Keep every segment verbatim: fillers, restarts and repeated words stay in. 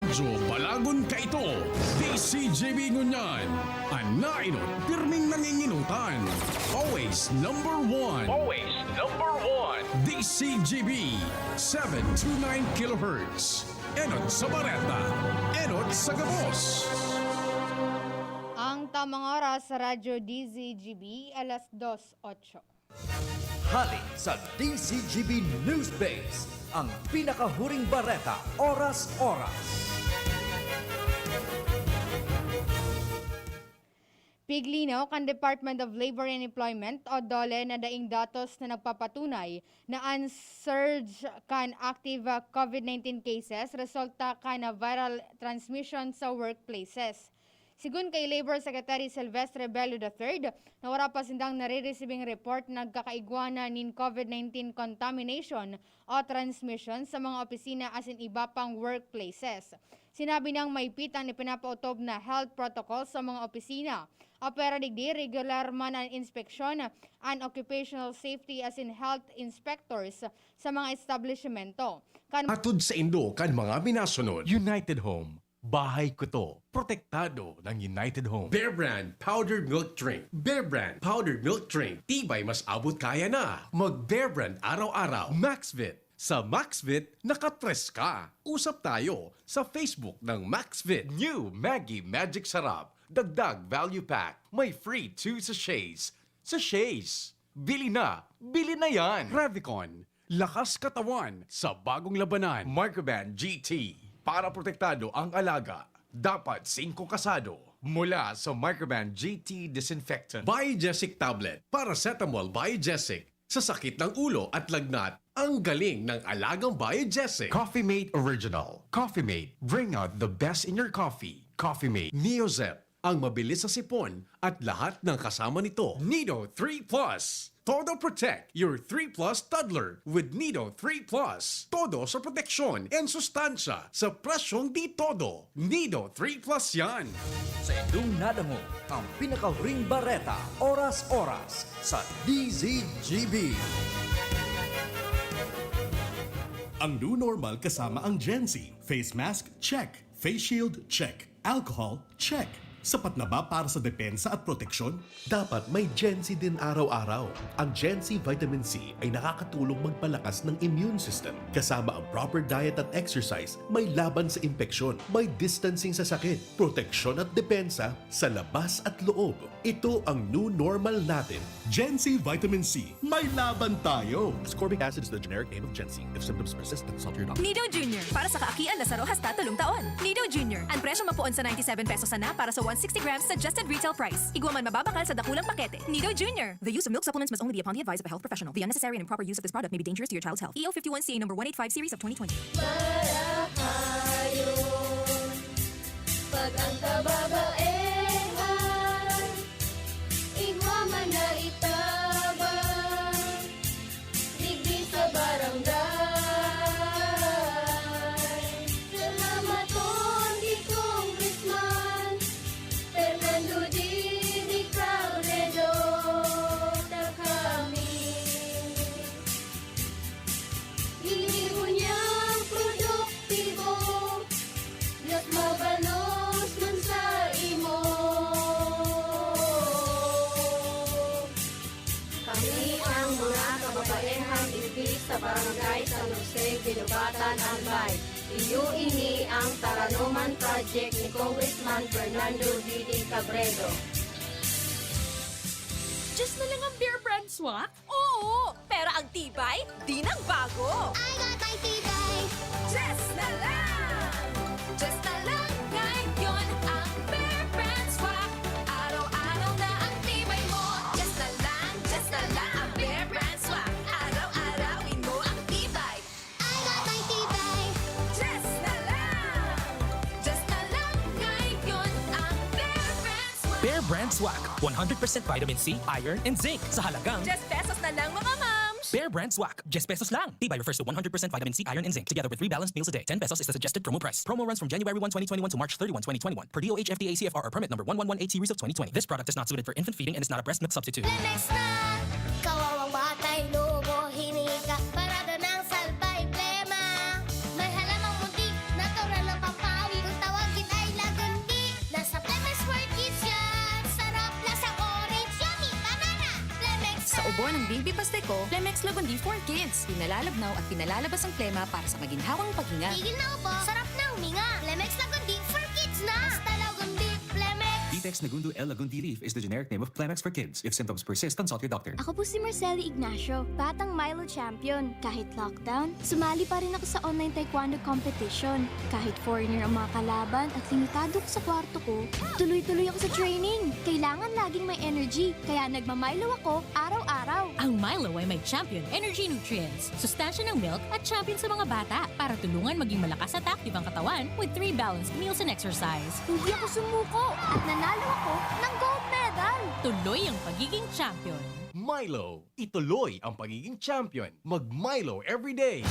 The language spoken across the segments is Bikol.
Radyo Balagon kaito, D C G B ngunyan. An nainot, pirming nanginginutan. Always number one. Always number one. D C G B, seven two nine kilohertz. Enot sa bareta. Enot sa gabos. Ang tamang oras sa Radyo D Z G B, alas dos otso. Hali sa D Z G B News Base, ang pinakahuring bareta, oras-oras. Piglinaw kan Department of Labor and Employment o DOLE na daing datos na nagpapatunay na an surge kan active COVID nineteen cases resulta kan viral transmission sa workplaces. Sigon kay Labor Secretary Silvestre Bello the third, na wara pa sindang naririsibing report na nagkakaigwa na nin COVID nineteen contamination o transmission sa mga opisina asin iba pang workplaces. Sinabi niyang maigpit an ipinapautob na health protocol sa mga opisina. Apwera digdi, regular man an inspeksyon an occupational safety asin health inspectors sa mga establisimento. Kan Atud sa indo kan mga minasunod. United Home. Bahay ko to. Protektado ng United Home. Bear Brand Powdered Milk Drink. Bear Brand Powdered Milk Drink. Tibay mas abot kaya na. Mag Bear Brand araw-araw. Maxvit. Sa Maxvit, nakatres ka. Usap tayo sa Facebook ng Maxvit. New Maggi Magic Sarap. Dagdag Value Pack. May free two sachets. Sachets. Bili na! Bili na yan! Revicon. Lakas katawan sa bagong labanan. Microban G T. Para protektado ang alaga, dapat singko kasado. Mula sa Microban G T Disinfectant. Biogesic Tablet. Paracetamol Biogesic. Sa sakit ng ulo at lagnat, ang galing ng alagang Biogesic. Coffee Mate Original. Coffee Mate, bring out the best in your coffee. Coffee Mate. Neozep, ang mabilis sa sipon at lahat ng kasama nito. Nido three plus. Todo Protect your three plus toddler with Nido three plus. Todo sa proteksyon and sustansya sa presyong di todo. Nido three plus yan. Sa indong nadangog, ang pinakahuring bareta, oras-oras, sa D Z G B. Ang new normal kasama ang Gen Z. Face mask, check. Face shield, check. Alcohol, check. Sapat na ba para sa depensa at proteksyon? Dapat may Gen Z din araw-araw. Ang Gen Z Vitamin C ay nakakatulong magpalakas ng immune system. Kasama ang proper diet at exercise, may laban sa impeksyon, may distancing sa sakit, proteksyon at depensa sa labas at loob. Ito ang new normal natin. Gen Z Vitamin C, may laban tayo! Ascorbic acid is the generic name of Gen Z. If symptoms persist, consult your doctor. Nido Junior, para sa kaakian na saro hasta tolong taon. Nido Junior, ang presyong mapoon sa ninety-seven pesos sana para sa one sixty grams suggested retail price. Igwa man mababakal sa dakulang pakete. Nido Junior. The use of milk supplements must only be upon the advice of a health professional. The unnecessary and improper use of this product may be dangerous to your child's health. E O fifty-one C A number one eight five series of twenty twenty. Marahayon pag ang kababaehan igwa man na itabang digdi sa barangay. Salamaton ki Congressman Fernando Didi Cabredo ta kami. Ini unyang produktibo, mas mabalos man sa imo. Kami ang mga kababaehang digdi sa Barangay San Jose, Guinobatan, Albay. Iyo ini ang Taranoman Project ni Congressman Fernando Didi Cabredo. Diyos na lang ang Bear Brand Swak? Oo! Pero ang tibay, di nagbago! I got my tibay! Diyos na lang! Diyos na lang ngayon ang Bear Brand Swak. Araw-araw na ang tibay mo. Diyos na lang, Diyos na lang ang Bear Brand Swak. Araw-arawin mo ang tibay. I got my tibay! Diyos na lang! Diyos na lang ngayon ang Bear Brand Swak. Bear Brand Swak, one hundred percent vitamin C, iron, and zinc sa halagang Diyes pesos na lang, mga mams! Bear Brand Swak, diyes pesos lang. Tibay refers to one hundred percent vitamin C, iron, and zinc, together with three balanced meals a day. Ten pesos is the suggested promo price. Promo runs from January one, twenty twenty-one to March thirty-one, twenty twenty-one, per D O H F D A C F R or permit number one one one eight series of twenty twenty. This product is not suited for infant feeding and is not a breast milk substitute. Lemex na! Kawawang batay, lobo, hinika, parada ng salbay, blema. May halamang munti, natural na pampawid. Buwan ng Baby Pasteco, Flemex Lagundi for Kids. Pinalalabnaw at pinalalabas ang plema para sa maginhawang paghinga. Tigil na ubo, sarap na huminga. Flemex Lagundi for Kids na! Basta Lagundi, Flemex! Ditex Negundo L Lagundi leaf is the generic name of Flemex for Kids. If symptoms persist, consult your doctor. Ako po si Marceli Ignacio, batang Milo champion. Kahit lockdown, sumali pa rin ako sa online taekwondo competition. Kahit foreigner ang mga kalaban at limitado ko sa kwarto ko, tuloy-tuloy ako sa training. Kailangan laging may energy, kaya nagmamilo ako araw-araw. Ang Milo ay may champion energy nutrients, sustansya ng milk at champion sa mga bata para tulungan maging malakas at active ang katawan with three balanced meals and exercise. Hindi ako sumuko at nanalo ako ng gold medal. Tuloy ang pagiging champion. Milo, ituloy ang pagiging champion. Mag Milo everyday.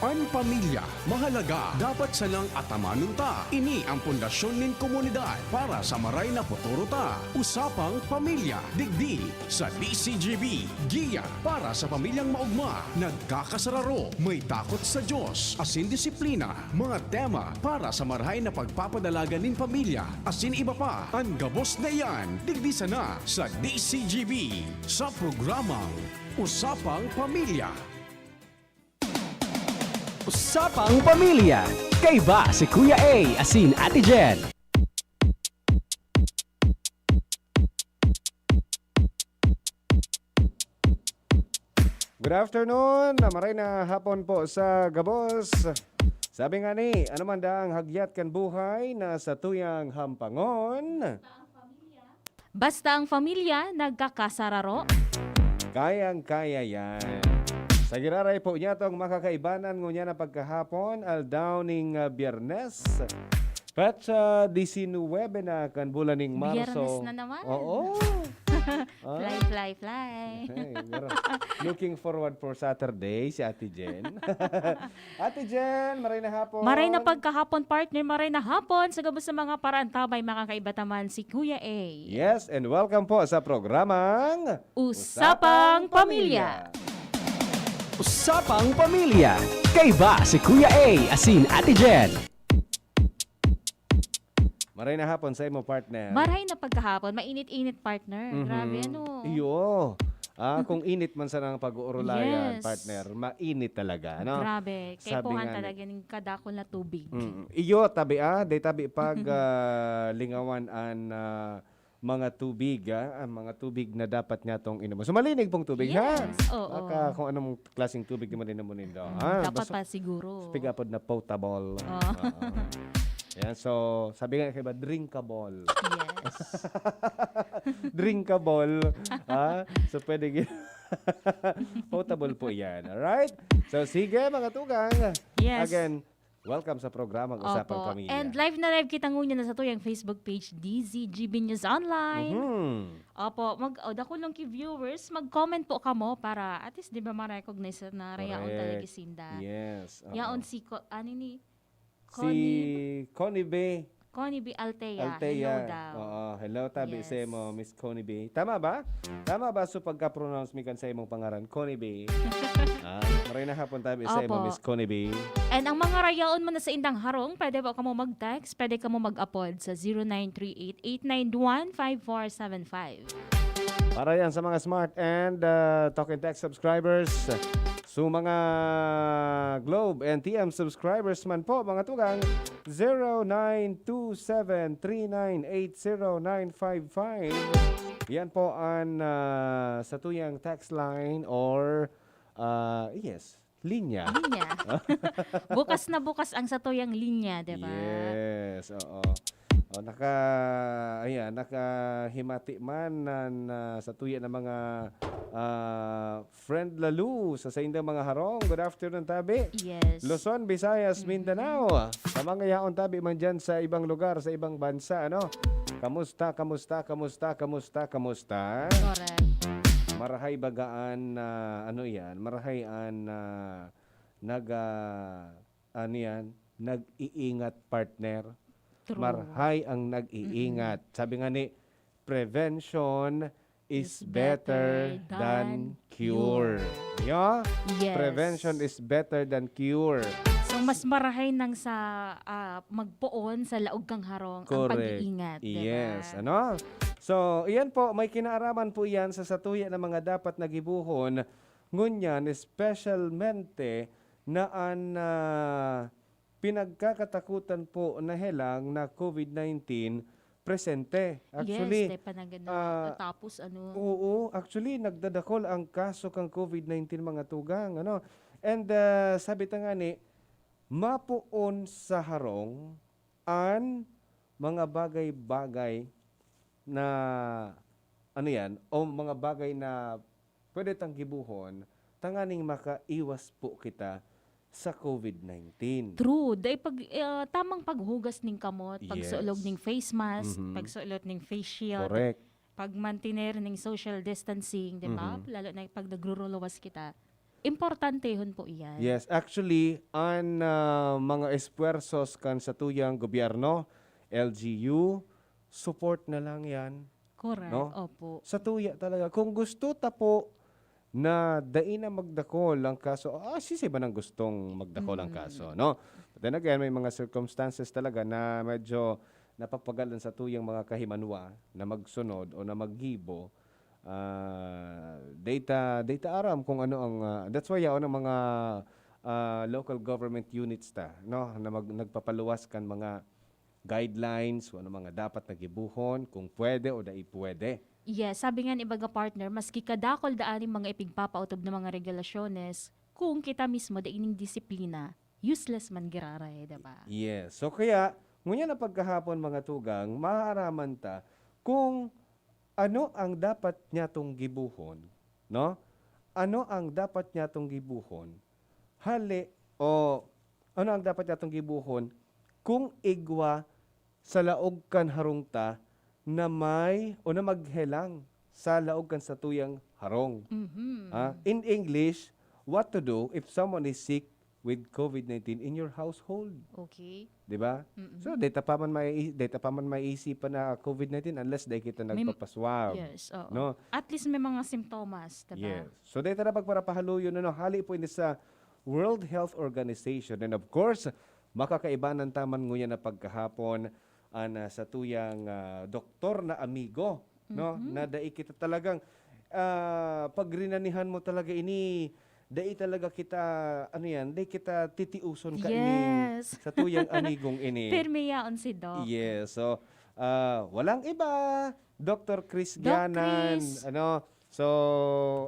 An pamilya mahalaga, dapat sanang atamanon ta. Ini ang pundasyon nin komunidad para sa maray na futuro ta. Usapang Pamilya, digdi sa D C G B. Giya para sa pamilyang maogma, nagkakasararo, may takot sa Diyos, asin disiplina. Mga tema para sa marahay na pagpapadalagan nin pamilya, asin iba pa. An gabos na iyan, digdi sana sa D C G B, sa programang Usapang Pamilya. Usapang Pamilya. Kaiba si Kuya A asin Ate Jen. Good afternoon, maray na hapon po sa gabos. Sabi nga ni, ano man daang hagyat kan buhay na sa tuyang hampangon. Basta ang pamilya nagkakasararo. Kayang-kaya yan. Sa giraray po niya tong makakaibanan ngunyan na pagkahapon, aldaw ning, ah, Biyernes. Petsa disinwebe na kan bulan ning Marso. Biyernes na naman. Oo. Ah. Fly, fly, fly. Hey, pero looking forward for Saturday, si Ate Jen. Ate Jen, maray na hapon. Maray na pagkahapon, partner. Maray na hapon sa gabos sa mga paraantabay, mga kaiba ta man si Kuya A. Yes, and welcome po sa programang Usapang Pamilya. Usapang Pamilya. Kaiba si Kuya A asin Ate Jen. Maray na hapon sa imo, partner. Maray na pagkahapon, mainit-init, partner. Mhm. Grabe, ano? Iyo. Ah, kung init man sana ang pag-uurulayan, Yes. partner, mainit talaga, ano? Grabe. Sabi Kaipuhan nga ni talaga ning kadakol na tubig. Mm. Iyo, tabi, ah. Day tabi pag, ah, lingawan an, ah, mga tubig, ah, ang mga tubig na dapat niya tong inom. So, malinig pong tubig, ha? Yes, oo. Baka kung anong klaseng tubig naman inom mo nindo, ha? Dapat Basta pa siguro. Speak up na potable. Oo. Oo. Yan, so, sabi nga kaiba, drinkable. Yes. Drinkable. Ha? So, pwede gi-, potable po yan. Alright? So, sige, mga tugang. Yes. Again, welcome sa programang Usapang Opo. Pamilya. And live na live kita ngunyan na sa tuyang Facebook page, D Z G B News Online. Mhm. Opo, mag, o, dakulong ki viewers, mag-comment po kamo para at least, di ba, ma-recognize na rayaon Correct. talaga sinda. Yes, oo. Yaon si Ko-, ano ni? Si Connie B. Connie B Altea. Altea. Hello daw. Oo, hello, tabi Yes. sa imo, Miss Connie B. Tama ba? Tama ba so pagka-pronounce mi kan sa imong pangaran? Connie B. Ah, maray na hapon tabi sa imo, Opo. Miss Connie B. And ang mga rayaon man na sa indang harong, pwede po kamo mag-text, pwede kamo mag-apod sa zero nine three eight, eight nine one, five four seven five. Para yan sa mga Smart and, uh, Talk and Text subscribers. So, mga Globe and T M subscribers man po, mga tugang, zero nine two seven three nine eight zero nine five five. Yan po an, ah, satuyang text line or, ah, yes, linya. Linya. Bukas na bukas ang satuyang linya, di ba? Yes, oo. O, naka-, ayan, nakahimati man na, na satuya na mga, ah, friend lalu sa saindang mga harong. Good afternoon, tabi. Yes. Luzon, Visayas, Mhm. Mindanao. Sa mga yaon, tabi man dyan sa ibang lugar, sa ibang bansa, ano? Kamusta, kamusta, kamusta, kamusta, kamusta? Correct. Marahay bagaan na, ano yan? Marahay an, ah, nag, ah, ano yan? Nag-iingat, partner. True. Marahay ang nag-iingat. Mm-mm. Sabi nga ni, "Prevention is Is better better than than cure." cure. Yeah? Yes. Prevention is better than cure. So, mas marahay nang sa, ah, magpoon sa laog kang harong ang Correct. pag-iingat, di ba? Yes. Ano? So, iyan po, may kinaaraman po iyan sa satuya na mga dapat na gibohon, ngunyan, espesyalmente na an, ah, pinagkakatakutan po na helang na COVID nineteen presente. Actually, Yes, dai pa nag-, ah, natatapos, ano. Oo, actually, nagdadakol ang kaso kan COVID nineteen, mga tugang, ano. And, ah, sabi ta ngani, mapoon sa harong an mga bagay-bagay na, ano yan, o mga bagay na pwede tang gibohon tanganing makaiwas po kita sa COVID nineteen. True. Dai pag, ah, tamang paghugas ning kamot, pagsulog Yes. ning face mask, Mhm. pagsulot ning face shield, Correct. pag-mantener ning social distancing, di ba? Mhm. Lalo na pag nagruruluwas kita. Importantehon po iyan. Yes, actually, an, ah, mga esfuerzos kan satuyang gobyerno, L G U, support na lang yan. Correct, No? opo. Satuya talaga. Kung gusto ta po na dai na magdakol ang kaso, ah, sisay ba nang gustong magdakol ang Mm. kaso, no? But then again, may mga circumstances talaga na medyo napagpagal ang satuyang mga kahimanwa na magsunod o na maggibo. Ah, dai ta, dai ta aram kung ano ang, ah, that's why yaon ang mga, ah, local government units ta, no, na mag-, nagpapaluwas kan mga guidelines, kung ano mga dapat na gibohon, kung pwede o dai pwede. Yes, sabi nga ni ibaga partner, maski kadakol daan ning mga ipigpapautob na mga regulasyones, kung kita mismo dai ning disiplina, useless man giraray, di ba? Yes. So kaya, ngunyan na pagkahapon, mga tugang, maaaraman ta kung ano ang dapat nyatong gibohon, no? Ano ang dapat nyatong gibohon? Hali, o ano ang dapat nyatong gibohon kung igwa sa laog kan harong ta na may o na maghelang sa laog kan satuyang harong? Mhm. Ah, in English, what to do if someone is sick with COVID nineteen in your household? Okay. Di ba? Mm-mm. So, dai ta pa man mai-, dai ta pa man maiisipan na COVID nineteen unless dai kita May m-, nagpapaswab, yes, oo. no? At least may mga simptomas, di ba? Yes. So, dai ta na pagparapahaluyon, ano, hali po ini sa World Health Organization. And of course, makakaibanan ta man ngunyan na pagkahapon an, ah, satuyang, ah, doktor na amigo, no? Mhm. Na dai kita talagang, ah, pag rinanihan mo talaga ini, dai talaga kita, ano yan, dai kita titiuson kaini Yes. satuyang amigong ini. Pirmi yaon si Doc. Yes. So, ah, walang iba, Doktor Chris Doc Gianan, Chris. ano, So,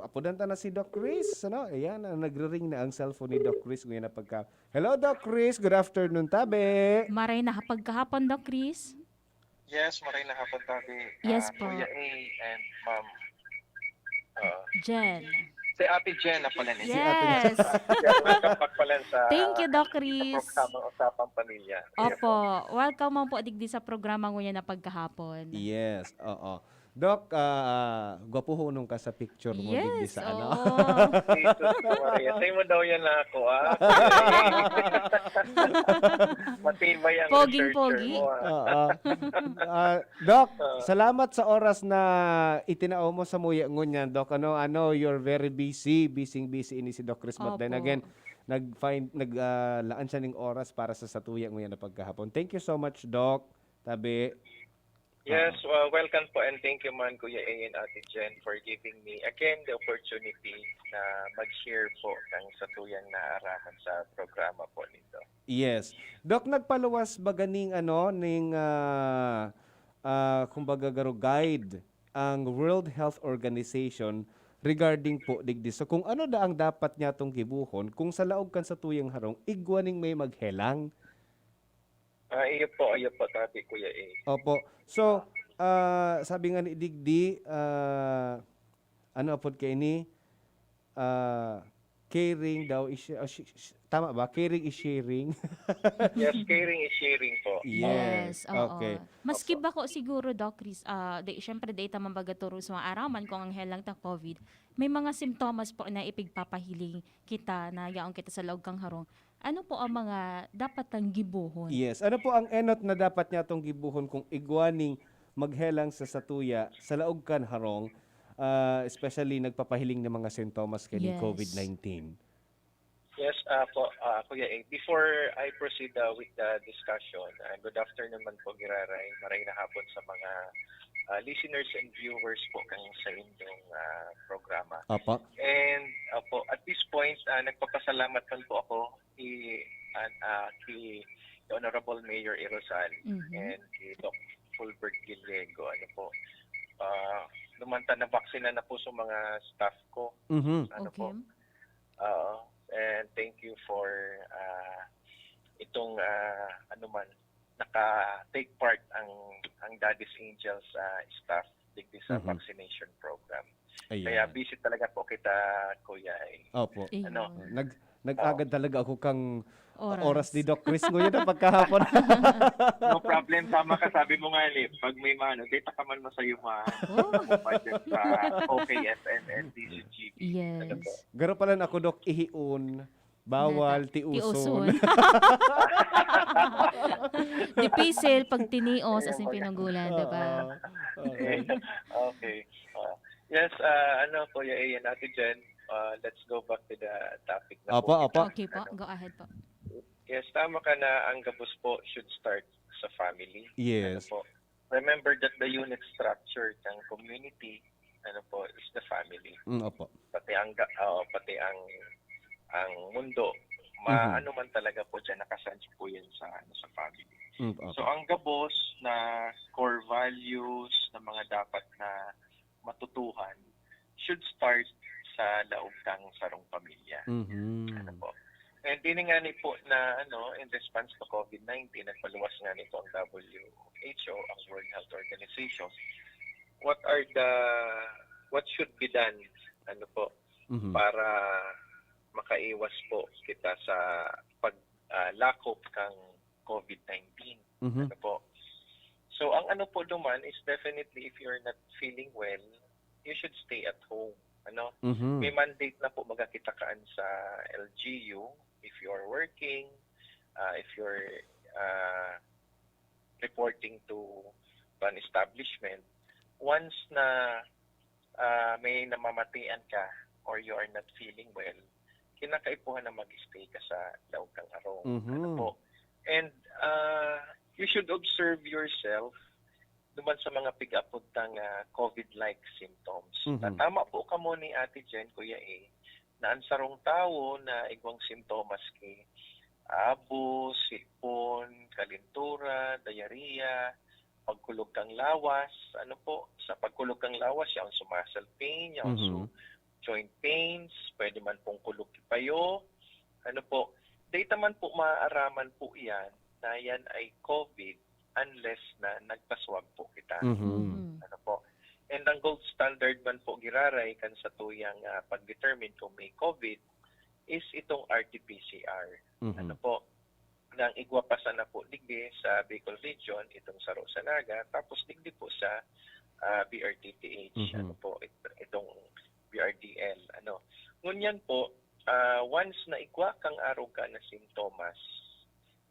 apodan ta na si Doc Chris, ano? Ayan, ah, nagre-ring na ang cellphone ni Doc Chris ngayon na pagka-, Hello, Doc Chris. Good afternoon, tabi. Maray na pagkahapon, Doc Chris. Yes, maray na hapon, tabi. Yes Ah, po. Kuya A and Ma'am, ah, Jen. si Ate Jen na pala ni Yes. Ate Jen, welcome back pala sa, Thank you, Doc sa Chris. programang Usapang Pamilya. Ayan po. Opo. Welcome man po digdi sa programa ngunyan na pagkahapon. Yes, oo. Doc, ah, gwapohonon ka sa picture mo digdi Yes, sa ano. oo. Jesus Maria, sa'yo mo daw yan na ako, ah. Matibay ang Poging-pogi. researcher mo, ah. Oo. Ah, Doc, Ah. salamat sa oras na itinao mo samuya ngunyan, Doc. Ano, I know you're very busy, busy-busy ini si Doc Chris. But then Opo. again, nag-find, nag, ah, laan siya ning oras para sa satuya ngunyan na pagkahapon. Thank you so much, Doc. Tabi. Yes, Oo. uh, welcome po and thank you man, Kuya A and Ate Jen, for giving me again the opportunity na mag-share po ng satuyang naaraman sa programa po nito. Yes. Doc, nagpaluwas ba ganing ano, ning, ah, ah, kumbaga garo guide ang World Health Organization regarding po digdi? So, kung ano da ang dapat niya tong gibuhon, kung sa laog kan satuyang harong, igwa ning may maghelang? Ah, iyo po, iyo po, tabi, Kuya A. Opo. So, ah, sabi nga ni digdi, ah, ano apod kaini? Ah, caring daw is, ah, shi-, shi-, tama ba? Caring is sharing. Yes, caring is sharing po. Yes, Yes, oo. okay. Maski Opo. bako siguro, Doc Chris, ah, di, syempre, di ta man baga turo sa mga araman kung ang helang ta COVID. May mga simptomas po na ipigpapahiling kita na yaon kita sa laog kang harong. Ano po ang mga dapat tang gibohon? Yes. Ano po ang enot na dapat niya tong gibohon kung igwa ning maghelang sa satuya, sa laog kan harong, ah, especially nagpapahiling ng mga sintomas kaning Yes. COVID nineteen? Yes, ah, po, ah, Kuya A. Before I proceed, ah, with the discussion, ah, good afternoon man po, giraray. Maray na hapon sa mga ah, listeners and viewers po kan sa inyong, ah, programa. Opo. And, opo, at this point, ah, nagpapasalamat man po ako kay, ah, ah, kay Honorable Mayor Erosal Mhm. and kay Doc Fulbert Gallego. Ano po, ah, duman ta nabaksinan na po sa mga staff ko. Mhm. Ano Okay. po? Oo. And thank you for, ah, itong, ah, ano man, naka-take part ang ang Daddy's Angels, ah, staff digdi sa Mhm. vaccination program. Ayan. Kaya busy talaga po kita, Kuya. Eh. Opo. Ayun. Ano? Nag nag-agad talaga ako kang Oras. oras ni Doc Chris ngayon na pagkahapon. No problem. Tama ka. Sabi mo nga, Lip, pag may mano, data ka man masayuma. Oh. Budget sa O K F M and D Z G B. Yes. Ano po? Garo pala na ako, Doc, ihion. Bawal, Dati. tiuson. Tiuson. Dipisil pag tinios as in pinugulan, di ba? Oo. Okay. Okay. Ah, yes, ah, ano, Kuya Ian, Ate Jen, ah, let's go back to the topic na Opo, po. opo. Okay po, Ano? Go ahead po. Yes, tama ka na ang gabos po should start sa family. Yes. Ano po? Remember that the unit structure ng community, ano po, is the family. Mm, opo. Pati ang ga- oh, pati ang ang mundo, ma Mhm. ano man talaga po diyan, nakasanch po yan sa ano, sa family. Mm, opo. So ang gabos na core values na mga dapat na matutuhan should start sa laog kang sarong pamilya. Mhm. Ano po? And ini nga ni po na ano, in response to COVID nineteen, nagpaluwas nga nito ang W H O, ang World Health Organization. What are the what should be done, ano po, Mhm. para makaiwas po kita sa pag ah, lakop kang COVID nineteen? Mhm. Ano po? So ang ano po duman is definitely if you're not feeling well, you should stay at home. Ano? Mhm. May mandate na po magkakita kaan sa L G U if you're working, ah, if you're ah, reporting to an establishment. Once na ah, may namamatian ka or you are not feeling well, kinakaipuhan na mag-stay ka sa laog kang arong. Mhm. Ano po? And ah, you should observe yourself duman sa mga pig-apod tang ah, COVID-like symptoms. Mhm. Na tama po kamo ni Ate Jen, Kuya A, na ang sarong tawo na igwang sintomas ki abo, sipon, kalintura, diarrhea, pagkulog kang lawas, ano po, sa pagkulog kang lawas, yaon sa muscle pain, yaon sa Mhm. joint pains, pwede man pong kulog ki payo, ano po, data man po maaaraman po yan na yan ay COVID unless na nagpaswab po kita. Mhm. Mhm. Ano po? And ang gold standard man po giraray kan sa tuyang ah, pag-determine kung may COVID is itong R T P C R. Ano Mhm. po? Nang igwa pa sana po digdi sa Bicol Region, itong saro sa Naga, tapos digdi po sa ah, B R T T H, Mhm. ano po, it- itong B R D L. Ano. Ngunyan po, ah, once na igwa kang arog ka na sintomas,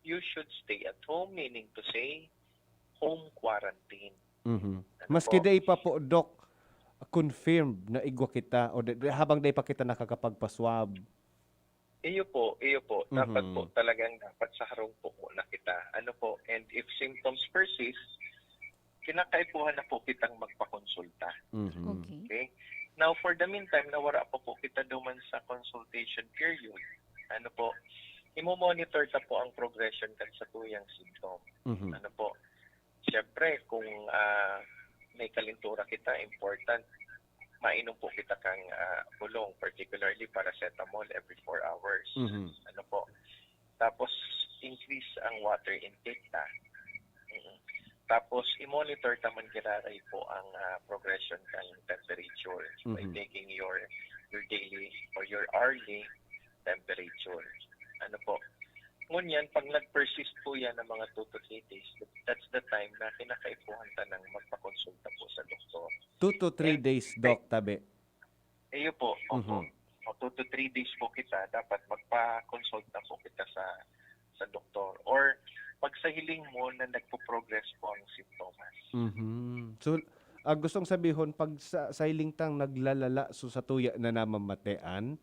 you should stay at home, meaning to say, home quarantine. Mhm. Ano Maski po? dai pa po, Doc, confirmed na igwa kita o di- di- habang dai pa kita nakakapagpa-swab. Iyo po, iyo po. Dapat Mhm. po talagang dapat sa harong po muna kita. Ano po, and if symptoms persist, kinakaipuhan na po kitang magpakonsulta. Mhm. Okay. Okay? Now, for the meantime, na wara pa po kita duman sa consultation period, ano po, imo-monitor ta po ang progression kan sa tuyang symptom. Mhm. Ano po, siyempre, kung ah, may kalintura kita, important, mainom po kita kang ah, bulong, particularly paracetamol every four hours. Mhm. Ano po. Tapos, increase ang water intake ta. Mm. Tapos, i-monitor ta man giraray po ang ah, progression kan temperature by Mhm. taking your your daily or your hourly temperature. Ano po? Ngunyan, pag nag-persist po yan ng mga two to three days, that's the time na kinakaipuhan ta nang magpakonsulta po sa doktor. Two to three And- days, Doc, tabi. Iyo po, opo. Mhm. O two to three days po kita, dapat magpa-consult na po kita sa sa doktor. Or pag sa hiling mo na nagpo-progress po ang sintomas. Mhm. So, ah, gustong sabihon, pag sa, sa hiling tang naglalala, so sa tuya na namamatean,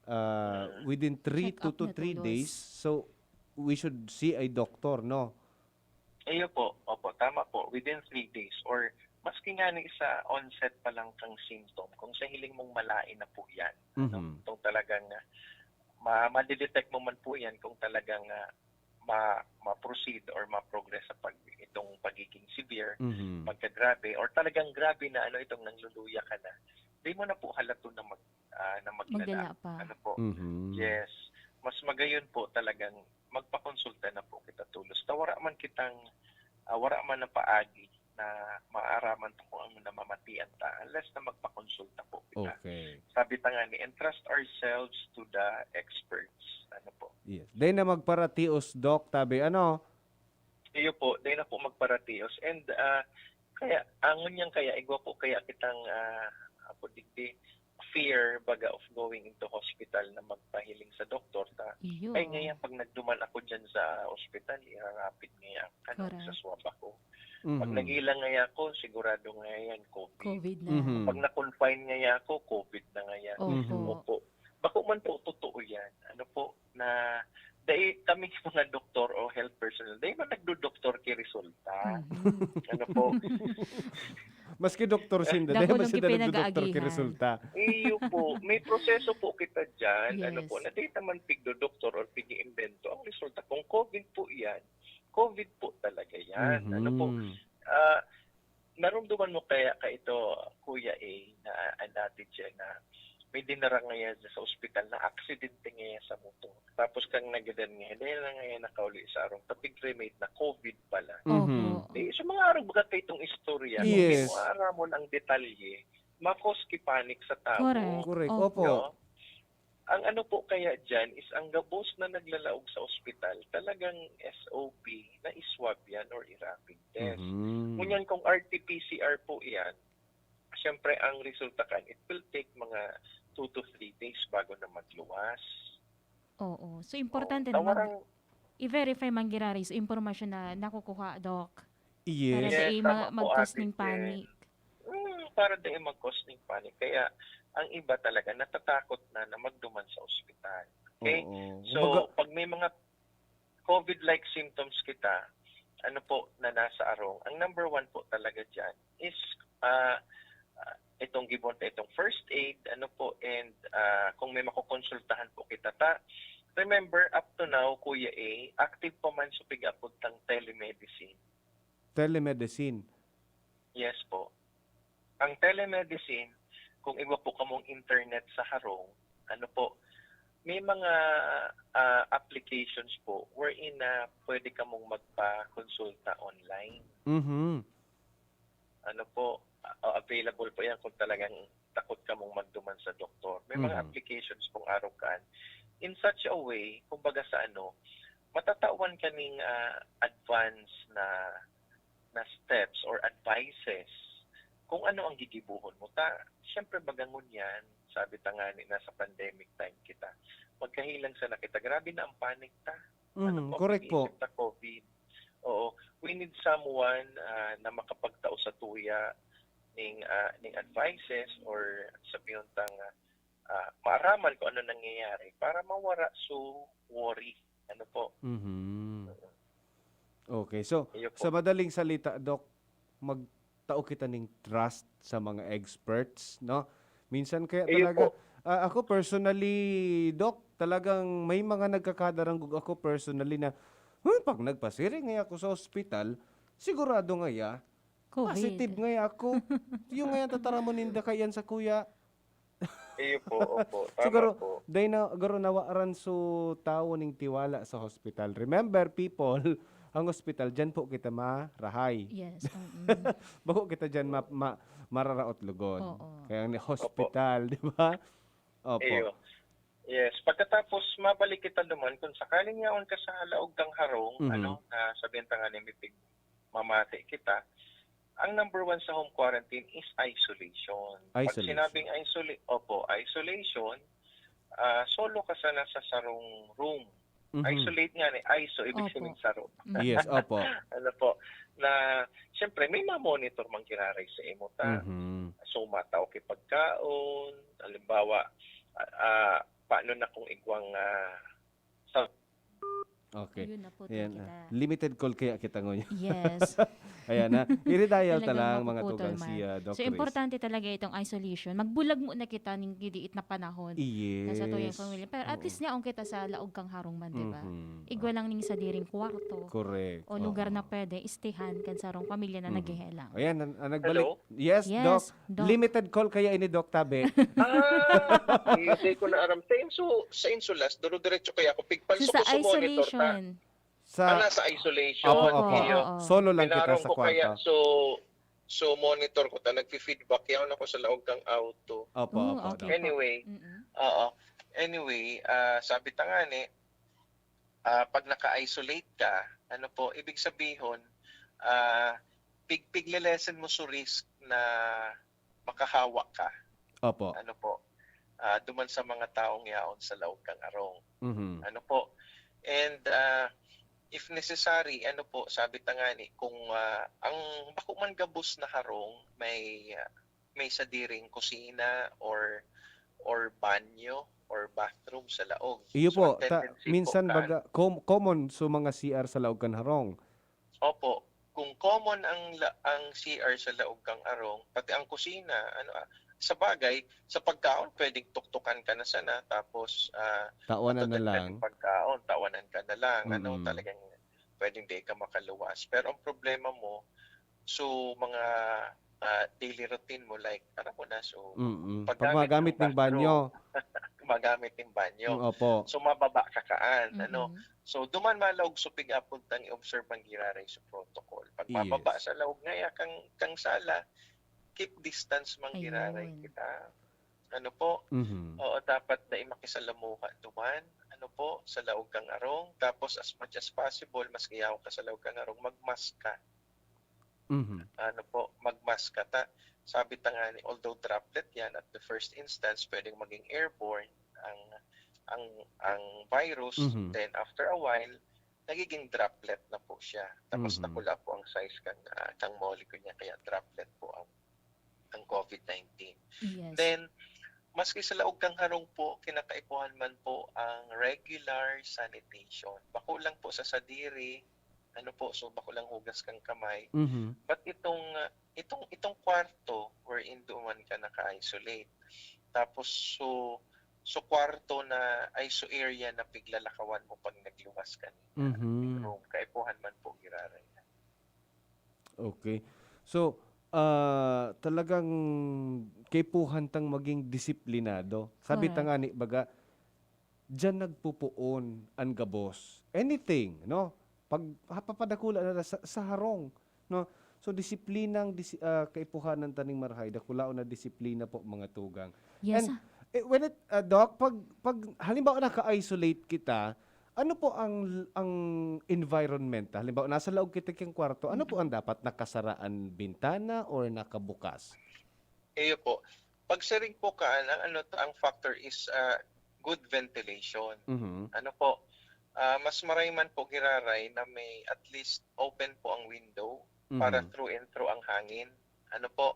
ah, within three, Check two up to na three todos. days, so we should see a doctor, no? Iyo po, opo, tama po. Within three days or maski nga ni sa onset pa lang kang symptom, kung sa hiling mong malain na po yan, ano, Mhm. kung talagang, ah, ma-, madidetect mo man po yan, kung talagang, ah, ma-, ma-proceed or ma-progress sa pag-, itong pagiging severe, Mhm. pagkagrabe, or talagang grabe na, ano, itong nangluluya ka na, di mo na po halato na mag-, ah, na maglala. Maglala pa. Ano po? Mhm. Yes. Mas magayon po talagang magpakonsulta na po kita tolos. Ta wara man kitang, ah, wara man na paagi na maaraman ta kung ano namamatian ta unless na magpakonsulta po kita. Okay. Sabi ta nga ni, "Entrust ourselves to the experts." Ano po? Yes. Dai na magparatios, Doc, tabi, ano? Iyo po, dai na po magparatios. And, ah, kaya, angon yan kaya, igwa po kaya kitang, ah, apo digdi, fear, baga of going into hospital na magpahiling sa doktor ta. Iyo. Ay, ngayon, pag nagduman ako dyan sa ospital, irarapid ngayon, ano, Correct. sa swab ako. Pag Mhm. nagilang ngayon ako, sigurado ngayon, COVID. COVID na. Mhm. Pag na-confine ngayon ako, COVID na ngayon. Opo. Mhm. Opo. Bako man po, totoo yan. Ano po, na, dai kami mga doktor o health personnel, dai man nagdodoktor ki resulta. Mhm. Ano po? Maski doktor sinda, Dako dai man lang sinda nagdodoktor ki ipinag-aagihan. resulta. Iyo po. May proseso po kita dyan. Ano po, Yes. na dai naman pigdodoktor or pig-iimbento ang resulta. Kung COVID po yan, COVID po talaga yan. Ano po? Mhm. Ah, narumduman mo kaya ka ito, Kuya A, na an dati diyan na may dinara ngayan sa ospital na aksidente ngayan sa motor. Tapos kang nagadan ngayan, dahil na ngayan nakauli sa arong tapig cremate na COVID pala. Mhm. Oho. Di, sa mga arog baga kaitong istorya, kung di Yes. mo aramon ang detalye, ma-cause ki panic sa tao. Correct. Correct. Opo. Opo. No? Ang ano po kaya dyan is ang gabos na naglalaog sa ospital, talagang S O P na i-swab yan or i-rapid test. Mhm. Ngunyan kung R T P C R po yan, siyempre ang resulta kan, it will take mga two to three days bago na magluwas. Oo. So, importante Oo. na mag-, Tawarang i-verify man giraray sa impormasyon na nakukuha, Doc. Yes. Para Yes, dai ma-, tama po, mag-cause Ate ning Jen. panic. Mm, para dai mag-cause ning panic. Kaya, ang iba talaga, natatakot na, na magduman sa ospital. Okay? Oo. So, Kumbaga pag may mga COVID-like symptoms kita, ano po, na nasa arong, ang number one po talaga dyan is, ah, ah, itong gibohon ta itong first aid, ano po, and, ah, kung may makokonsultahan po kita ta. Remember, up to now, Kuya A, active pa man sa pig-apod tang telemedicine. Telemedicine? Yes po. Ang telemedicine, kung iba po kamong internet sa harong, ano po, may mga, ah, applications po wherein na pwede kamong magpakonsulta online. Mhm. Ano po, ah, available po yan kung talagang takot kamong magduman sa doktor. May mga Mhm. applications pong arog kan. In such a way, kumbaga sa ano, matatawan ka ning, ah, advance na, na steps or advices kung ano ang gigibohon mo. Ta, siyempre, baga ngunyan, sabi ta nga ni, nasa pandemic time kita. Magkahilang sana kita. Grabe na ang panic ta. Ano Mhm, po, correct po. Pag-iisip ta COVID. Oo. We need someone, ah, na makapagtao sa tuya ning, ah, ning advices or sabiyon tang, ah, maaraman kung ano nangyayari para mawara so worry. Ano po? Mhm. Okay. So, Iyo po. sa madaling salita, Doc, magtao kita ning trust sa mga experts, no? Minsan kaya Iyo talaga, po. ah, ako personally, Doc, talagang may mga nagkakadarangog ako personally na, "Hmm, pag nagpasiring ngaya ako sa ospital, sigurado ngaya, COVID. positive ngaya ako." Yung ngaya tataramon ninda kaiyan sa kuya. Iyo po, opo. Tama Siguro, po. dai na, garo nawaran so tawo ning tiwala sa hospital. Remember, people, ang hospital, dyan po kita marahay. Yes, mm. Bako kita dyan ma-, ma-, mararaot lugod. Oo. Kaya ang Opo. hospital, di ba? Opo. Iyo. Yes. Pagkatapos, mabalik kita duman, kung sakaling yaon ka sa laog kang harong, Mhm. ano, na sabihin ta nga ni, may pig-, mamati kita, ang number one sa home quarantine is isolation. Pag Isolation. sinabing isoli-, opo, isolation, ah, solo ka sana sa sarong room. Mhm. Isolate nga ni, iso, ibig Opo. sabihin saro. Yes, opo. Ano po, na, siyempre, may ma-monitor man giraray sa imo ta. Mhm. So, matao ki pagkaon, halimbawa, ah, ah, paano na kung igwang, ah, sa Okay. Ayun, naputol Ayan, kita. ah, limited call kaya kita ngayon. Yes. Ayan na. Iridayaw ta Talagang lang, mga mapuputol tugang, man. si ah, Doc So, Chris. Importante talaga itong isolation. Magbulag muna kita ning didiit na panahon. Yes. Nasa tuyang pamilya. Pero at Oo. least niya, kung kita sa laog kang harong man, di ba? Mhm. Igwa lang ning sadiring kwarto Correct. o lugar na Oo. pwede istihan kan sarong pamilya na Mhm. naghihelang. Ayan, an- an- nagbalik. Hello? Yes, Yes, Doc. Doc. Limited call kaya ini, Doc, tabi. Ah, hindi ko na aram. Sa insul, sa insulas, duro-diretso kaya ako. Pigpalso Sa, sa ko sa monitor ta. isolation. Sa... Ah, nasa isolation. Opo, Oo, opo. oo, Iyo. oo. Solo lang kita Pinarong sa ko kaya, kwarto. so, so monitor ko ta, nagfi-feedback. Yaon ako sa laog kang auto. Opo, Oh, opo, okay Doc. Anyway, Mm-mm. Oo. Anyway, ah, sabi ta nga ni, ah, pag naka-isolate ka, ano po, ibig sabihin, ah, pig piglelesen mo sa risk na makahawa ka. Opo. Ano po, ah, duman sa mga taong yaon sa laog kang arong. Mhm. Ano po, and ah, if necessary, ano po, sabi ta nga ni, kung ah, ang bako man gabos na harong, may ah, may sadiring kusina or or banyo or bathroom sa laog. Iyo So, po, ang ta, tendency po minsan kan baga, com- common sa mga C R sa laog kan harong. Opo, kung common ang la- ang C R sa laog kang arong, pati ang kusina, ano ah, sa bagay, sa pagkaon, pwedeng tuktukan ka na sana, tapos ah, Tawanan na patutan ka lang. ng pagkaon, tawanan ka na lang, ano, Mm-mm. talagang pwedeng di ka makaluwas. Pero ang problema mo, so mga ah, daily routine mo, like, alam mo na, so Mm-mm. Pag paggamit magamit ng ng banyo. Gumagamit ng banyo. Mm, opo. So mababa ka kaan, ano. Mm-mm. So duman malaog so pig-apod tang i-observe ang giraray sa protocol. Pag mababa Yes. sa laog ngaya kang kang sala, keep distance mang giraray Ayun. kita. Ano po? Mhm. Oo, dapat dai makisalamuha duman. Ano po, sa laog kang arong. Tapos as much as possible, maski yaon ka sa laog kang arong, mag-mask ka. Mhm. Ano po, mag-mask ka ta. Sabi ta nga ni, although droplet yan, at the first instance, pwedeng maging airborne ang ang ang virus. Mhm. Then after a while, nagiging droplet na po siya. Tapos Mhm. nakula po ang size kang ah, kang molecule niya, kaya droplet po ang ang COVID nineteen. Yes. Then maski sa laog kang harong po, kinakaipuhan man po ang regular sanitation. Bako lang po sa sadiri, ano po, so bako lang hugas kang kamay. Mhm. But itong ah, itong itong kwarto wherein duman ka naka-isolate. Tapos so so kwarto na ay so area na piglalakawan mo pag nagluwas ka ni Mhm. room, kaipuhan man po giraray. Okay. So, ah, talagang kaipuhan tang maging disiplinado. Sabi ta Correct. nga ni, baga, diyan nagpupuon ang gabos. Anything, no? Pag hapapadakula na sa, sa harong, no? So, disiplinang disi, ah, kaipuhanan taning marahay, dakulaon na disiplina po, mga tugang. Yes. And eh, when it, ah, Doc, pag, pag halimbawa naka-isolate kita, ano po ang ang environment? Halimbawa, nasa laog kita kiyang kwarto, ano po ang dapat? Nakasara ang bintana or nakabukas? Iyo po. Pag siring po kaan, ang ano ang factor is ah, good ventilation. Mhm. Ano po? Ah, mas maray man po giraray na may at least open po ang window para Mhm. through and through ang hangin. Ano po?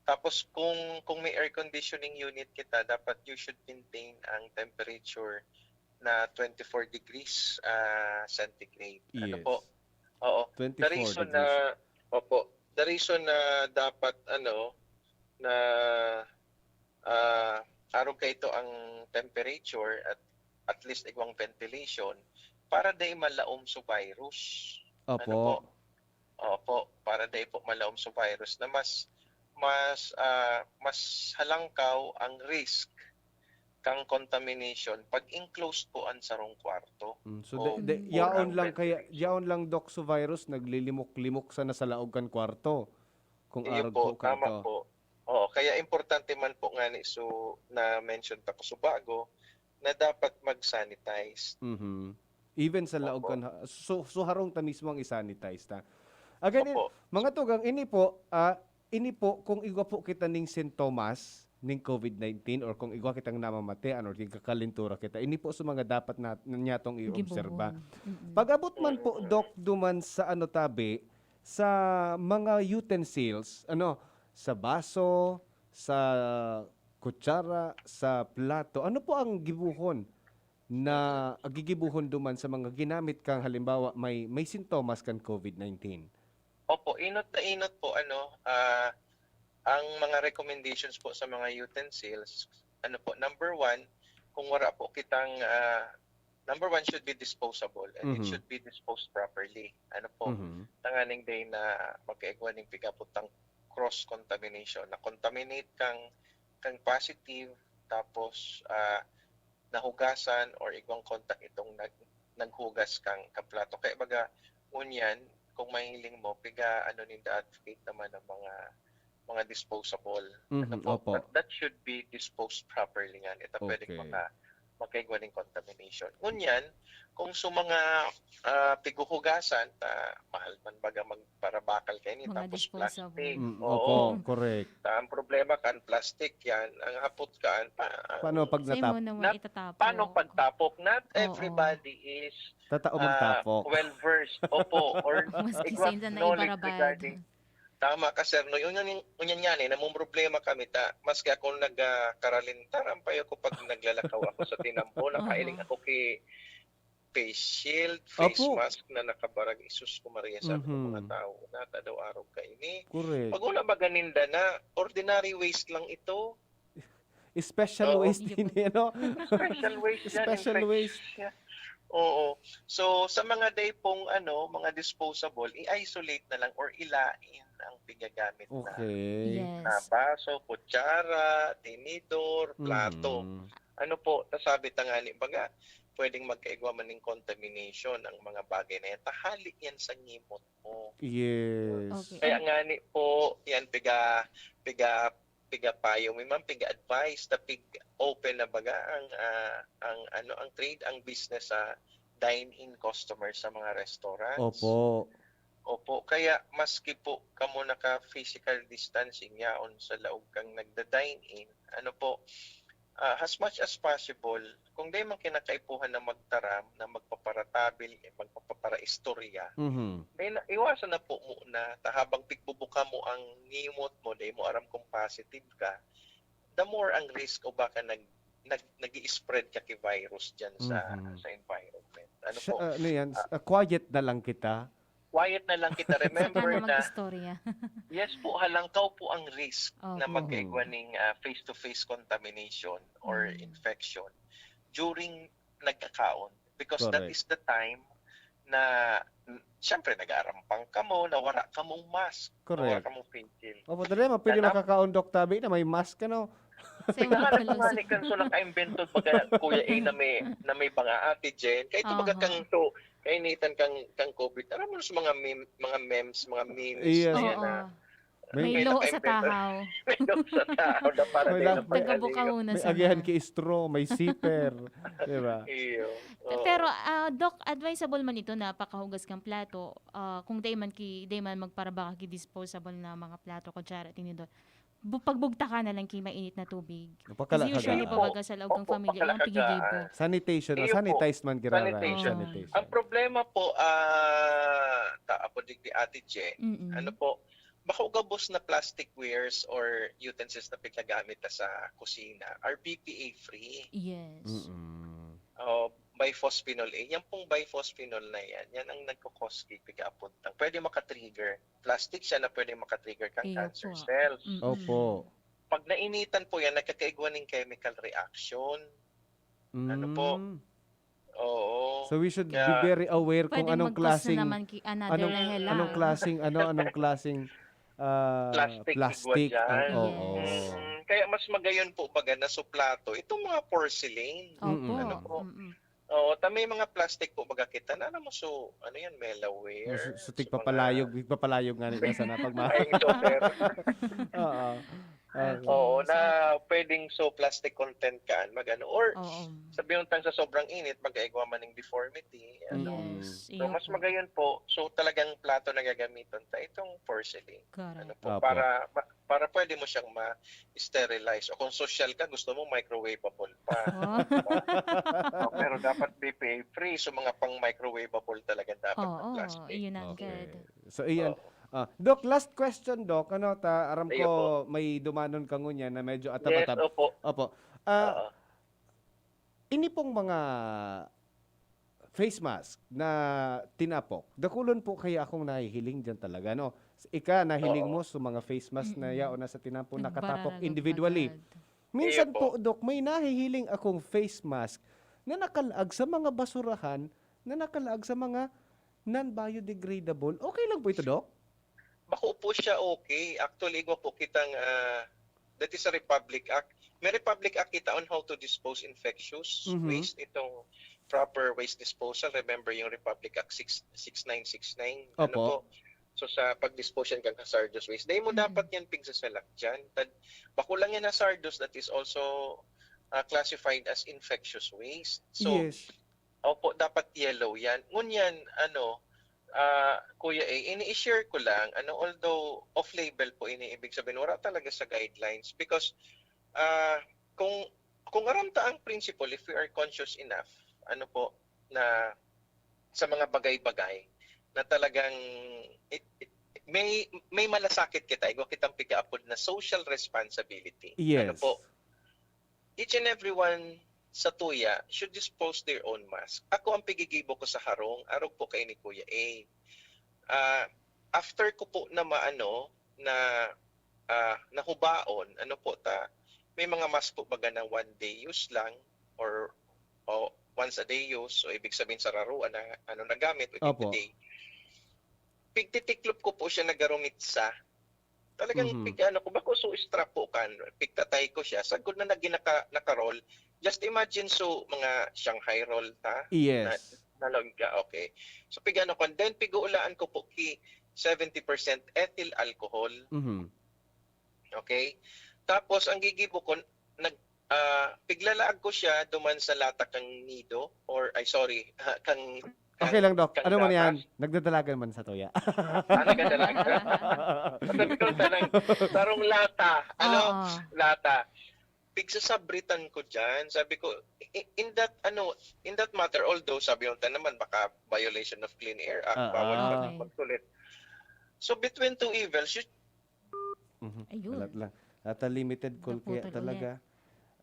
Tapos kung kung may air conditioning unit kita, dapat you should maintain ang temperature na twenty-four degrees ah, centigrade. Ano po? Yes. Oo. The 24 reason degrees. na, opo, the reason na dapat ano na ah, arog kaito ang temperature at at least igwang ventilation para dai malaom so virus. Ano po? Opo. Opo, para dai po malaom so virus na mas mas ah, mas halangkaw ang risk kang contamination pag enclosed po ang sarong kwarto. Mm, so, O de, de, poor yaon ang lang kaya, ventilation. yaon lang, Doc, so virus naglilimok-limok sana sa laog kan kwarto. Kung Iyo arog po, po tama kaito. po. Oo, kaya importante man po nga ni so na-mention ta ko subago na dapat mag-sanitize. Mhm. Even sa laog Opo. kan ha- so, so harong ta mismo ang i-sanitize ta. Again, in- Opo. mga tugang, ini po, ah, ini po kung igwa po kita ning sintomas ning COVID nineteen or kung igwa kitang namamatean or nagkakalentura kita, ini po sa mga dapat na, na niyatong i-obserba. Gibohon. Mm-mm. Pag-abot man po, Mm. Doc, duman sa ano tabi, sa mga utensils, ano, sa baso, sa kutsara, sa plato, ano po ang gibohon? na gigibohon duman sa mga ginamit kang, halimbawa, may, may sintomas kan COVID nineteen? Opo, inot na inot po, ano, ah, ang mga recommendations po sa mga utensils, ano po, number one, kung wala po kitang, ah, number one should be disposable and it Mhm. should be disposed properly. Ano po, Mhm. tanganing day na magkaigwa ning pigabot ng cross contamination, na contaminate kang, kang positive, tapos, ah, nahugasan or igwang kontak itong nag-, naghugas kang, kang plato. Kaya baga, ngunyan, kung mahiling mo, piga, ano, ninda advocate naman ng mga, mga disposable. Ano Mhm, po? opo. That, that should be disposed properly nga. Ito pwedeng Okay. maka-, makaigwa ning contamination. Ngunyan, kung sa mga, ah, pighuhugasan, ta, mahal man baga magparabakal kaini, Mga tapos disposable. plastic. Mm, Oo. opo, correct. Ta, ang problema kan plastic yan, ang hapot kan, pa, Paano pag Sa imo natap- naman nat-, itatapok. paano pagtapok? Not Oo. everybody is, Tatao ah, magtapok. well versed. Opo, or Maski igwang sainda na knowledge ibarabad. regarding Tama ka, sir, no? Yun, yun, yun, yun yan, eh, namumroblema kami ta. Maski ako nag, ah, karalintaran pa ako pag naglalakaw ako sa tinampo, nakailing Aha. ako ki face shield, face Opo. mask na nakabarag. Isus ko Maria, sabi ko, mga Mhm. tao, nata daw arog ka ini. Correct. Pag wala ba ganinda na, ordinary waste lang ito. Special Oo. waste Yun. din, eh, no? Special waste yan, Special infection waste. siya. Oo. So, sa mga day pong, ano, mga disposable, i-isolate na lang or ilain ang pigagamit na Okay. Yes. na baso, kutsara, tinidor, plato. Mhm. Ano po, ta sabi ta nga ni baga, pwedeng magkaigwa man ning contamination ang mga bagay na yan. Ta hali yan sa ngimot mo. Yes. Okay. Kaya Ang nga ni po, yan, piga, piga, piga payo mi man, piga advice, ta pig open na baga ang, ah, ang, ano, ang trade, ang business sa dine-in customers sa mga restaurants. Opo. Opo, kaya maski po kamo naka physical distancing yaon sa laog kang nagda-dine-in, ano po, ah, as much as possible, kung dai man kinakaipuhan na magtaram, na magpaparatabil, eh, magpaparaistorya, Mhm. dai na, iwasan na po muna. Ta habang pigbubuka mo ang ngimot mo, dai mo aram kung positive ka, the more ang risk o baka nag-, nag-, nag-i-spread ka ki virus dyan sa, Mhm. sa environment. Ano Siya, po? ah, ano yan? Ah, S-, ah, quiet na lang kita. Quiet na lang kita. Saka Remember na na, mag-istorya. yes po, halangkaw po ang risk na Opo. magkaigwa Mhm. ning, ah, face-to-face contamination or Mm. infection during nagkakaon. Because that Correct. is the time na, n-, siyempre, nag-aarampang kamo, na wara kamong mask, na wara Correct. kamong face shield. Opo, dali, mapili Tanap- makakaon, Doc, tabi na may mask, ano? Sa Ikaw mga nga lang pulos. kumani kan so nakaimbento baga, Kuya A, na may, na may mga Ate Jen. Kaya ito baga Aha. kang to, kainitan kang, kang COVID. Alam mo sa mga meme, mga memes, mga memes Yes. na yan Oo. na May May may lo sa naka-invento. tahaw. May lo sa tahaw na para May din la-, ang may, Taga pag-aliw. Bukahon na may sana. agihan ki straw, may zipper, di ba? Iyo. Pe-, Oo. pero, ah, Doc, advisable man ito na pakahugas kang plato, ah, kung dai man ki, dai man magparabaka ki disposable na mga plato, kutsara, tinidor. Bu-, pagbugtaka na lang ki mainit na tubig. Pakala Kasi ka usually, gaan. baga sa laog kang Opo, pamilya, pakala yung ka pigigibo. gaan. Sanitation, no? Iyo po. Sanitized man giraray. Sanitation. Sanitation. Ang problema po, ah, ta-, ako digdi, Ate Jen, Mm-mm. ano po, bako gabos na plasticwares or utensils na piggagamit ta sa kusina are B P A free. Yes. Mm-mm. O, biphosphenol A. Yan pong biphosphenol na yan, yan ang nagko-cause ki pigkaapuntang. Pwede maka-trigger. Plastic siya na pwede maka-trigger kang Iyo cancer po. cells. Mm-mm. Opo. Pag nainitan po yan, nagkakaigwa ning chemical reaction. Ano po? Mm. Oo. So, we should be Kaya very aware kung Pwedeng anong mag-cause na klaseng, naman ki-, another anong, na hela. anong klaseng, ano, anong klaseng, ah, Plastic, plastic igwa ang, dyan. oo. Yes. Mm, kaya mas magayon po baga na suplato itong mga porcelain. Opo. Mm-mm. Ano po? Mm-mm. Oo, ta may mga plastic po baga kita na, alam mo, so, ano yan, Melaware, So, so, so, mga tigpapalayog, tigpapalayog nga nila sana pag ma- Ay, so, pero Oo. Okay. Oo, So, na pwedeng so plastic content kaan, mag-ano, or Oo. sabi yung tang sa sobrang init, mag-aigwa man ng deformity, ano. Mm. Yes, So, iyo mas po. magayon po, so talagang plato na gagamiton ta, itong porcelain. Correct. Ano po, Opo. para, ma-, para pwede mo siyang ma-sterilize. O kung sosyal ka, gusto mo microwavable pa. Oh. Oh, pero dapat B P A free, so mga pang microwavable talaga dapat na Oo, plastic. iyon ang Okay. good. So, iyan. Oo. Ah, Doc, last question, Doc. Ano, ta, aram Ayo ko po. may dumanon ka ngunyan na medyo Yes, ataba-tab-, opo. opo. Ah, Oo. Ini pong mga face mask na tinapok, dakulon po kaya akong nahihiling diyan talaga, no? Ika, nahiling Oo. mo sa mga face mask na Mm-mm. yaon na sa tinapon, nakatapok Nagbararagod individually. agad. Minsan Iyo po. po, Doc, may nahihiling akong face mask na nakalaag sa mga basurahan, na nakalaag sa mga non-biodegradable. Okay lang po ito, Doc? Bako po siya okay. Actually, igwa po kitang, ah, that is a Republic Act. May Republic Act kita on how to dispose infectious Mhm. waste, itong proper waste disposal. Remember yung Republic Act six, six nine six nine? Ano Opo. po? So sa pag-dispose yan kang hazardous waste, dahil mo Mhm. dapat yan pigsasalak dyan. Tad, bako lang yan hazardous that is also ah, classified as infectious waste. So, Yes. opo, dapat yellow yan. Ngunyan, ano, ah, Kuya A, ini-share ko lang, ano, although off-label po ini, ibig sabihin, wala talaga sa guidelines. Because, ah, kung, kung aram ta ang principle, if we are conscious enough, ano po, na sa mga bagay-bagay na talagang it, it, may may malasakit kita, igwa kitang pigaapod na social responsibility. Ano Yes. po? Each and everyone sa tuya should dispose their own mask. Ako ang pigigibo ko sa harong, arog po kay ni Kuya A. Ah, after ko po na maano, na ah, nahubaon, ano po ta, may mga mask po baga na one day use lang or o once a day use, so ibig sabihin sa raruan na ano nagamit within the Opo. day. Pigtitiklop ko po siya na garumit sa. Talagang Mhm. pig ano ko, bako so strap po kan, pigtatay ko siya, sagod na naging naka, naka-roll. Just imagine so mga Shanghai roll ta, na, Yes. na longga, okay. So pig ano ko, then piguulaan ko po ki seventy percent ethyl alcohol. Mhm. Okay? Tapos, ang gigibo ko, nag, ah, piglalaag ko siya duman sa lata kang nido, or, ay sorry, kang, kang, Okay lang, Doc. kang Ano man gatas. Yan? Nagdadalagan man sa tuya. Ah, nagdadalagan. Sabi ko, sarang, sarong lata. Ano? Oo. Lata. Pigsasabritan ko dyan. Sabi ko, i- in that, ano, in that matter, although sabi yung naman, baka violation of Clean Air Act, Ah, bawal ah. mag- magsulit. So, between two evils, you Mhm. Ayun. Wala lang. At a limited call kaya Naputol talaga.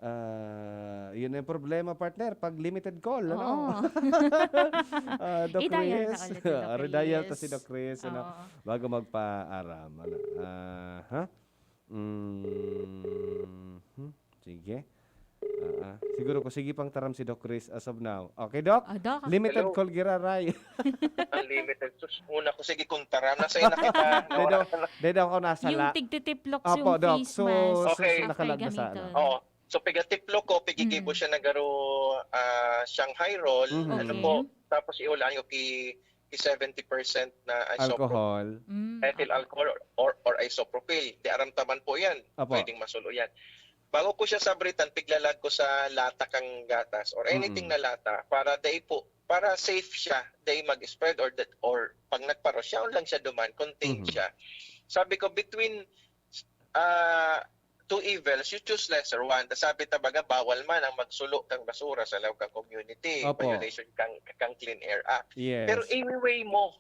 Ah, yun ang problema, partner, pag limited call, ano? Oo. Ah, Doc I-dial na Chris. ulit ni Doc Ah, re-dial ta si Chris. Doc Chris, ano? Oo. Bago magpaaram, ano? Ah, ha? Mm, hmm, sige. Ah, ah. Siguro ko sige pang taram si Doc Chris as of now. Okay, Doc? Ah, Doc. Limited Hello. Call giraray. Unlimited. Sus, una ko, sige, kung taram. Nasa na kita. Dede, dede ako nasa Yung la. tigtitiploks Apo, yung Doc. face So, mask Okay. after nakalagda sa ano. gamiton. Oo. So, pigatiplo ko, pigigibo Mm. siya na garo ah, Shanghai roll. Mhm. Ano Okay. po? Tapos iulaan ko ki, ki seventy percent na isopropyl. Alcohol. Mm, Ethyl okay. alcohol or, or isopropyl. Di aram taman po yan. Apo. Pwedeng masulo yan. Bago ko siya sabritan, piglalag ko sa lata kang gatas or anything Mm-mm. na lata para dai po, para safe siya, dai mag-spread or that, or pag nagparo siya, lang siya duman, contained Mhm. siya. Sabi ko, between ah two evils, you choose lesser one. Tas sabi ta baga, bawal man ang magsulo kang basura sa loob kang community. Opo. Violation kang, kang Clean Air Act. Yes. Pero i-weigh mo.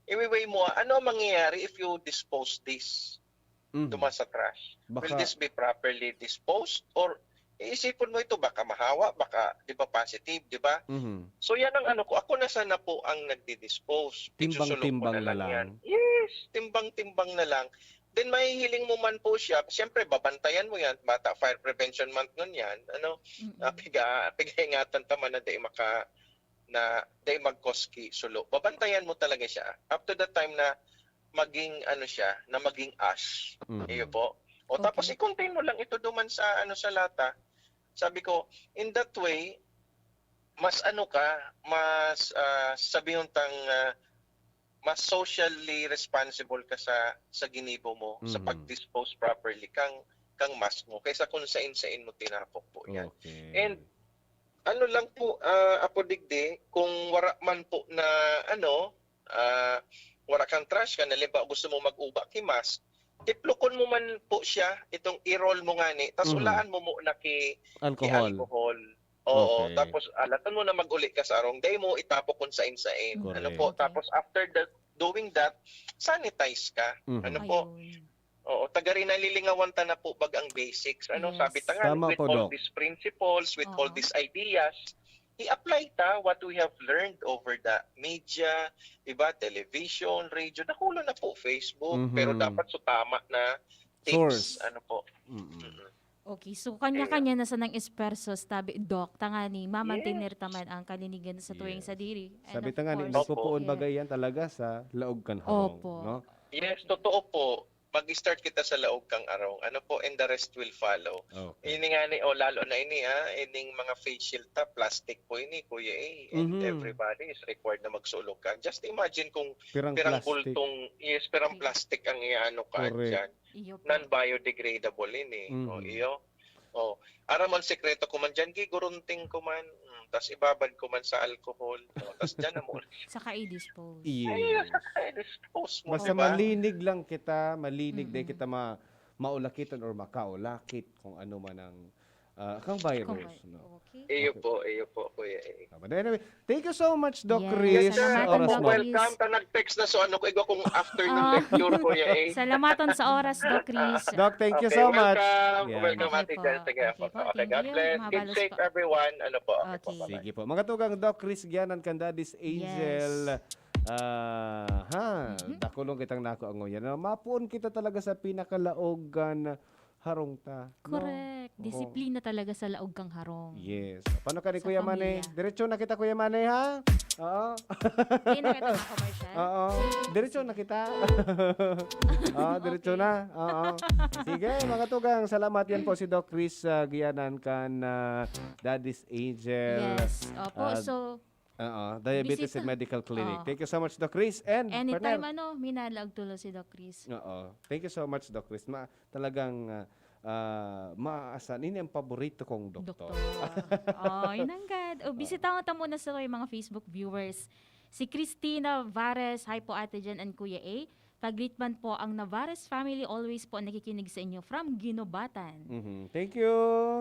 I-weigh mo, ano ang mangyayari if you dispose this Mhm. duman sa trash? Will Baka this be properly disposed? Or iisipon mo ito, baka mahawa, baka, di ba, positive, di ba? Mhm. So yan ang ano ko, ako na sana po ang nagdi-dispose. Pigsusulo ko Timbang-timbang na na lang yan. lang. Yes, timbang-timbang na lang. Then mahihiling mo man po siya, siyempre babantayan mo yan, bata Fire Prevention Month ngun yan, ano, Mm-mm. ah, piga, pigaingatan ta man na dai maka, na dai magkoski sulo. Babantayan mo talaga siya up to the time na maging ano siya, na maging ash. Mhm. Iyo po. O tapos Okay. i-contain mo lang ito duman sa ano, sa lata. Sabi ko, in that way, mas ano ka, mas ah, sabihon tang ah, mas socially responsible ka sa sa ginibo mo sa Mhm. pag-dispose properly kang kang mask mo kaysa kung sain-sain mo tinapok po yan. Okay. And ano lang po, ah, Apo Digdi, kung wara man po na ano, ah, wara kang trash ka, halimbawa gusto mo mag-uba ki mask, tiplokon mo man po siya, itong i-roll mo ngani, tas Mhm. ulaan mo muna ki, ki Alcohol. alcohol. Oo, Okay. tapos alaton mo na mag-uli ka sa arong, dai mo itapok kung sain-sain. Ano po? Correct. Tapos after the, doing that, sanitize ka. Mhm. Ano po? Ayun. Oo, taga rin nalilingawan ta na po bag ang basics. Ano, Yes. sabi ta nga, Tama with po, all Doc. these principles, with all Oo. these ideas, i-apply ta what we have learned over the media, iba, television, radio, nakulo na po, Facebook, Mhm. pero dapat so tama na tips, Source. ano po. Mm-mm. Mm. Okay, so kanya-kanya Ayun. na sanang esfuerzos, tabi, Doc, tangani, mamantener Yes. ta man ang kalinigan sa tuwing Yes. sadiri. And Sabi of ta nga ni, course, nagpupuon yes. bagay yan talaga sa laog kan harong, Opo. no? Yes, totoo po. Mag-start kita sa laog kang arong. Ano po, and the rest will follow. Okay. Ini nga ni, oh, lalo na ini, ah, ining mga face shield ta, plastic po ini, Kuya A. And Mhm. everybody is required na magsulog ka. Just imagine kung Pirang pirang plastic. bultong, yes, pirang Okay. plastic ang iano ka Correct. dyan. Iyo po. Non-biodegradable ini. Mhm. Oh, iyo. Oh, aram ang sekreto ko man dyan, gigurunting ko man. Mm, tas ibabad ko man sa alcohol. Oh, tas dyan na muna. Saka i-dispose. Yes. Ay, saka i-dispose mo, Basta di ba? malinig lang kita, malinig, di Mm-mm. kita ma-, maulakiton or makaulakit kung ano man ang, ah, kang virus, Kung may, no? okay. Iyo Okay. po, iyo po, Kuya A. Ah, but anyway, thank you so much, Doc Yes, Chris, sa salamat, oras Doc mo. Chris. Welcome. Ta nag-text na so ano ko, igwa kong afternoon Ah. lecture, Kuya A. Salamaton sa oras, Doc Chris. Doc, thank you Okay, so much. welcome. Yan. Welcome, Okay Ate po. Jen. Sige Okay po. po. Okay, Thank God you. bless. Keep Mabalos safe, po. everyone. Ano po? Okay po. Okay. Bye-bye. Sige po. Mga tugang, Doc Chris Gianan kan Daddy's Angel. Yes. Ah, ha, Mhm. dakulong kitang nako ang nguyan. Ano, mapuon kita talaga sa pinakalaog kan harong ta, no? Correct. Oo. Disiplina talaga sa laog kang harong. Yes. Paano ka ni Sa Kuya Manny? pamilya. Diretso na kita, Kuya Manny, ha? Oo. Hindi na kita ma-commercial? Oo. Diretso na kita. Oo, diretso Okay. na. Oo. Sige, mga tugang, salamat. Yan po si Doc Chris, ah, Gianan kan, ah, Daddy's Angel. Yes. Opo, Ah, so, oo, Diabetes Bisita. and Medical Clinic. Oo. Thank you so much, Doc Chris. And, Anytime, partner. ano, minalaog tulo si Doc Chris. Oo. Thank you so much, Doc Chris. Ma-, talagang, ah, ah, maaasahan. Ini ang paborito kong doktor. Doktor. Oh, yun ang gad. O, Ah. bisitahan ta muna sa mga Facebook viewers. Si Christina Vares, "Hi po, Ate Jen and Kuya A. Pag-greet man po ang Navarez family, always po nakikinig sa inyo from Guinobatan." Mhm. Thank you.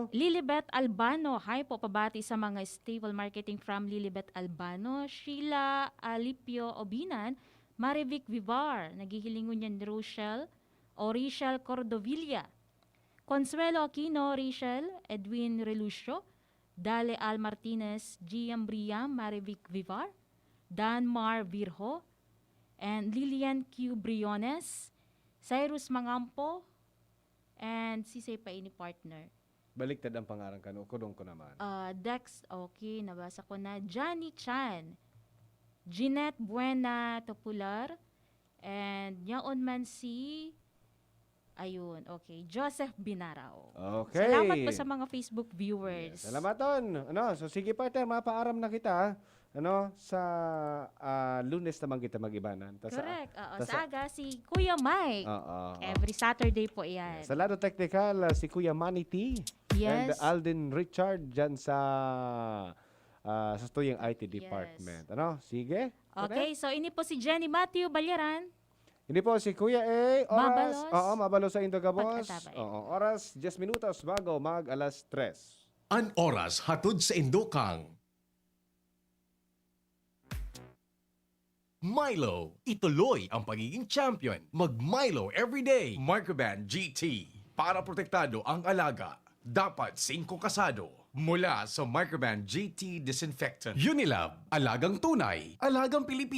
Lilibet Albano, "Hi po, pabati sa mga stable marketing from Lilibet Albano." Sheila Alipio Obinan, Marivic Vivar, naghihilingon yan ni Rochelle o Richelle Cordovilla. Consuelo Aquino, Richelle, Edwin Relucio, Dale Al Martinez, Gian Briam, Marivic Vivar, Dan Mar Virjo, and Lilian Q Briones, Cyrus Mangampo, and sisay pa ini, partner? Baliktad ang pangaran kan, ukodon ko naman. Ah, Dex, okay, nabasa ko na. Johnny Chan, Jeanette Buena Topular, and yaon man si, ayun, okay, Joseph Binarao. Okay. Salamat po sa mga Facebook viewers. Yes, salamaton. Ano, so sige, partner, mapaaram na kita, ano, sa, ah, Lunes naman kita mag-ibanan. Ta sa, Correct. Oo, ta sa sa aga, si Kuya Mike. Oo, oo. Every Saturday po yan. Yes. Sa lado teknikal, ah, si Kuya Manny T. Yes. And Alden Richard dyan sa, ah, sa tuyang I T Yes. department. Ano? Sige. Okay, Correct? so ini po si Jenny Matthew Balyaran. Ini po si Kuya A. Oras. Mabalos. Oo, mabalos sa Indo gabos. Pagkatabay. Oo, oras, diyes minutos bago mag alas tres. An oras hatod sa Indo kang Milo. Ituloy ang pagiging champion. Mag Milo everyday. Microban G T. Para protektado ang alaga, dapat singko kasado. Mula sa Microban G T Disinfectant. Unilab, alagang tunay, alagang Pilipino.